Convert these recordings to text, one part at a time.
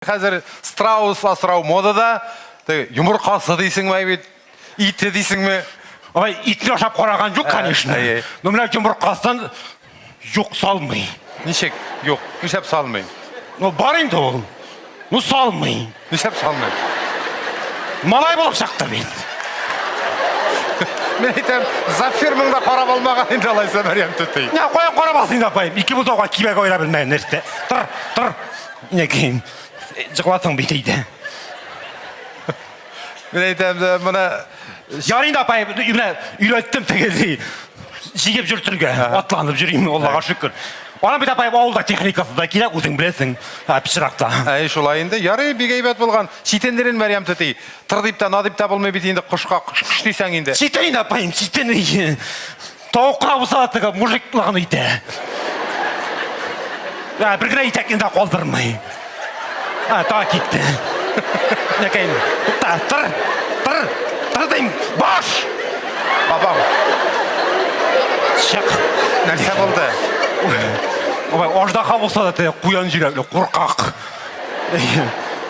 Хәзер страус асрау модада. Теге йомыркасы дисеңме бит, ите дисеңме? Ай, итне ашап караган юк, конечно. Но менә йомыркасын юк салмый. Ничек юк? Нишләп салмый? Ну, бар инде ул. Ну, салмый. Нишләп салмый? Малай булып чыкты бит. Мин әйтәм, за фирмаңда карап алмаган инде алайса Мәрьям түти. Нә, каян карап алсын инде, апай? Ике бозауга кибәк аера белмәгән нәрсә. Тор, тор. Инәкәем, җыкласың бит әйдә. Мин әйтәм, дә, менә Ярый инде, апай, менә өйрәттем теге җигеп йөртергә, атланып йөрим, Аллага шөкер. Аның бит, апай, авылда техникасы да кирәк, үзең беләсең, пычракта. Әй, шулай инде. Ярый, бик әйбәт булган. Читендерен Мәрьям түти. Тыр дип тә, на дип тә булмый бит инде кошка кош кош дисәң инде. Читен инде, апаем, читен. Тавык кына булса да теге мужиклыгын итә. Ә, бер генә итәкне дә калдырмый. Ә, тагы китте. Нәкәем, тукта, тыр, тыр, тыр дим, баш! Бабам. Чык. Нәрсә булды? Ой, аждаһа булса да теге куян йөрәкле, куркак.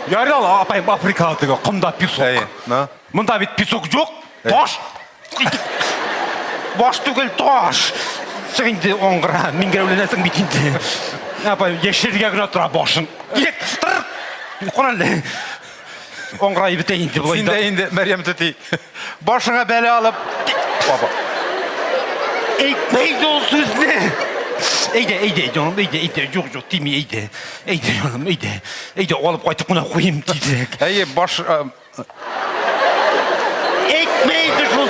Ярый ал, апаем, Африкада теге комда песок. Әйе, ну. Монда бит песок юк, таш. Баш түгел, таш. Син инде оңгыра, миңгерәүләнәсең бит инде. Апа, яшерергә генә тора башың. Килек, тыр! Кара әле. Оңгыра бетә инде болай. Син дә инде, Мәрьям түти, башыңа бәла алып, баба. Әйтмә инде ул сүзне. Әйдә, әйдә, җаным, әйдә, әйдә, юк, юк, тими, әйдә. Әйдә, җаным, әйдә. Әйдә, алып кайтып кына куйыйм тизрәк. Әйе, баш Әйтмә инде шул.